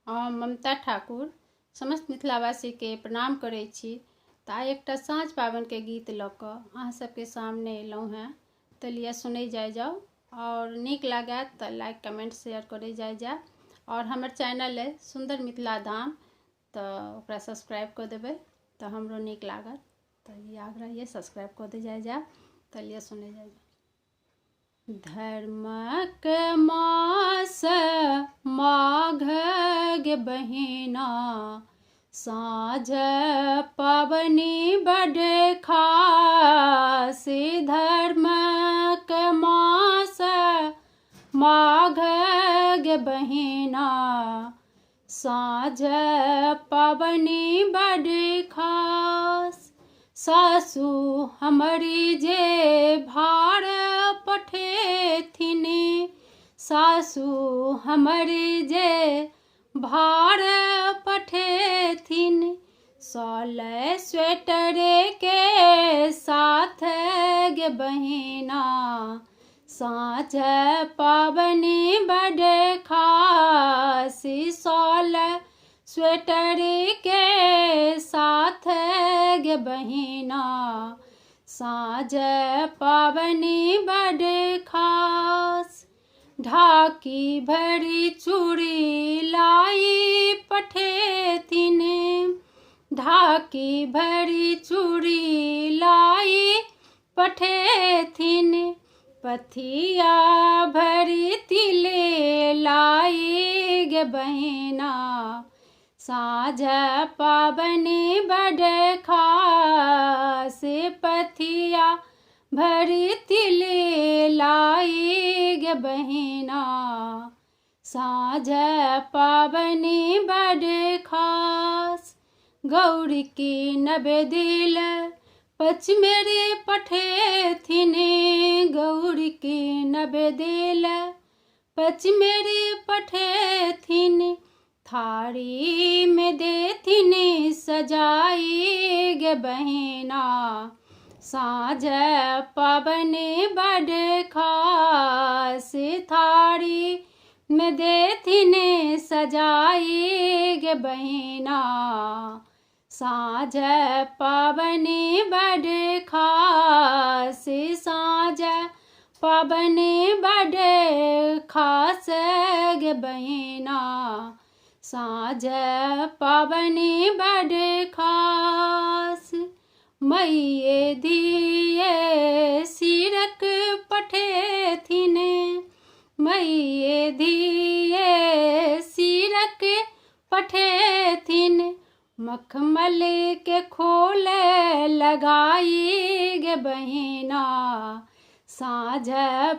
हम ममता ठाकुर समस्त मिथिलावासीके प्रणाम करै छी। तऽ आइ एकटा साँझ पाबनिके गीत लऽ कऽ अहाँ सबके सामने एलहुँ हेँ। तऽ लिअ सुनै जाइ जाउ आओर नीक लागत तऽ लाइक कमेंट शेयर करै जाइ जायब। आओर हमर चैनल अइ सुन्दर मिथिला धाम, तऽ ओकरा सब्सक्राइब कऽ देबै तऽ हमरो नीक लागत। तऽ ई आग्रह यऽ, सब्सक्राइब कऽ दे जाइ जायब। तऽ लिअ सुनै जाइ जाउ। धर्मक मास माघ गे बहिना, साँझ पबनी बड खास। धर्मक मास माघ गे बहिना, साँझ पबनी बड खास। सासु हमरी जे भार पठेथिन, सासु हमरी जे भार पठेथिन, शॉल स्वेटर के साथ गे बहिना, साँझ पबनी बड खास। शॉल स्वेटर के साथ गे बहिना, साँझ पबनी बड खास। ढाकी भरी चूड़ी लाई पठेथिन, ढाकी भरी चूड़ी लाई पठेथिन, पथिया भरी तिले लाई गे बहिना, साँझ पबनी बड खास। पथिया भरी तिले लाई गे बहिना, साँझ पबनी बड खास। गौरी की नवेदिल पचमेरी पठेथिन, गौरी की नवेदिल पचमेरी पठेथिन, थारी में देथिन सजाई गे बहिना, साँझ पबनी बड खास। थारी में देथिन सजाई गे बहिना, साँझ पबनी बड खास। साँझ पबनी बड खास गे बहिना, साँझ पबनी बड खास। मैये दिए सिरक पठेथिन, मैये दिए सिरक पठेथिन, मखमल के खोल लगाई गे बहिना, साँझ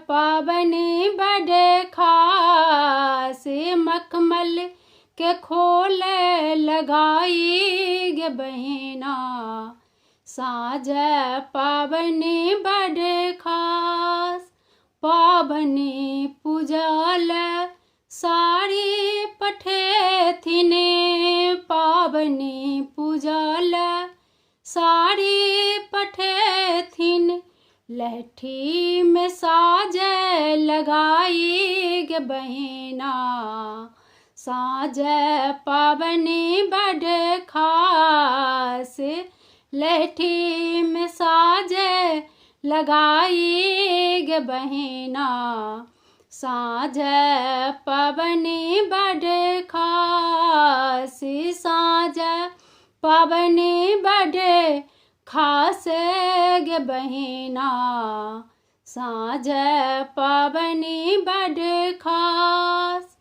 पबनी बड खास। मखमल के खोल लगाई गे बहिना, साँझ पबनी बड खास। पाबनि पूजल साड़ी पठेथिन, पाबनि पूजल साड़ी पठेथिन, लहठी में साज लगाई गे बहिना, साँझ पबनी बड खास। लहठी में साज लगाई गे बहिना, साँझ पबनी बड खास। साँझ पबनी बड खास गे बहिना, साँझ पबनी बड खास।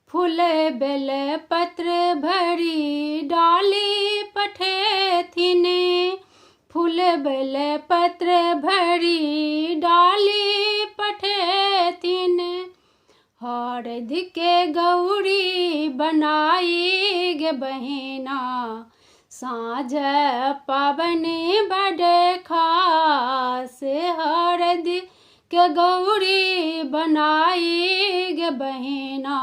फूल बेल पत्र भरी डाली पठेथिन, फूल बेल पत्र भरी डाली पठेथिन, हरद के गौरी बनाई गे बहिना, साँझ पबनी बड खास। हरद के गौरी बनाई गे बहिना,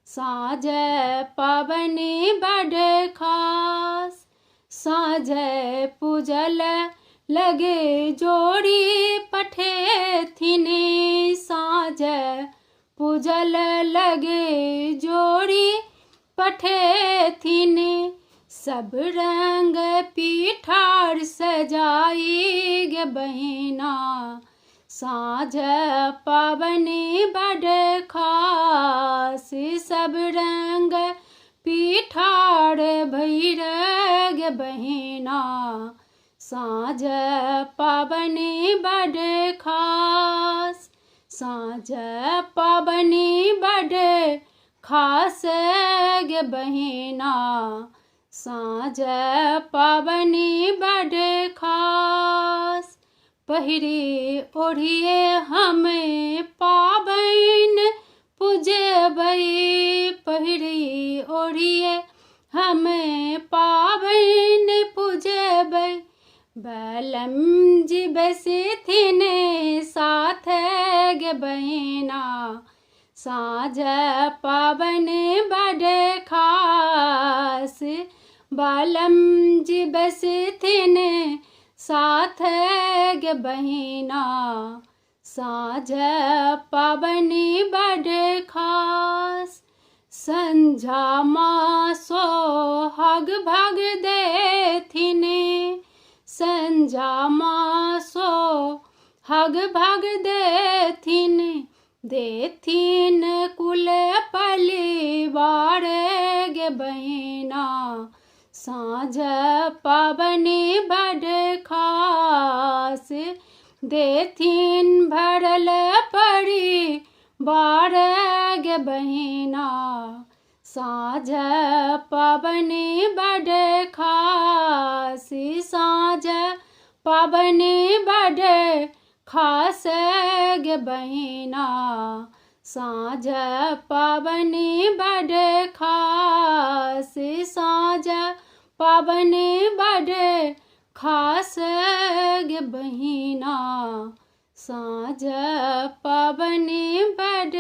साँझ पबनी बड खास। साँझ पूजल लगे जोड़ी पठेथिन, साँझ पूजल लगे जोड़ी पठेथिन सब रंग पिठार सजाई गे बहिना। साँझ पाबनि बड खास सब रंग पिठार भैर गे बहिना। साँझ पाबनि बड खास साँझ पाबनि बड खास गे बहिना। साँझ पाबनि बड खास पहिरे ओढ़िए हम पाबनि पुजबै। पहिरे ओढ़िए हम पाबनि पुजबै। बलम जी बसिथिन साथ गे बहिना। साँझ पाबनि बड खास बलम जी बसिथिन साथ गे बहिना। साँझ पाबनि बड खास संझा माँ सोहाग भाग देथिन। संझा माँ सोहाग भाग देथिन देथिन कुल परिवार गे बहिना। साँझ पाबनि बड खास देथिन भरल परिवार गे बहिना। साँझ पाबनि बड खास साँझ पाबनि बड खास गे बहिना। साँझ पाबनि बड खास साँझ पाबनि बड खास गे बहिना। साँझ पाबनि बड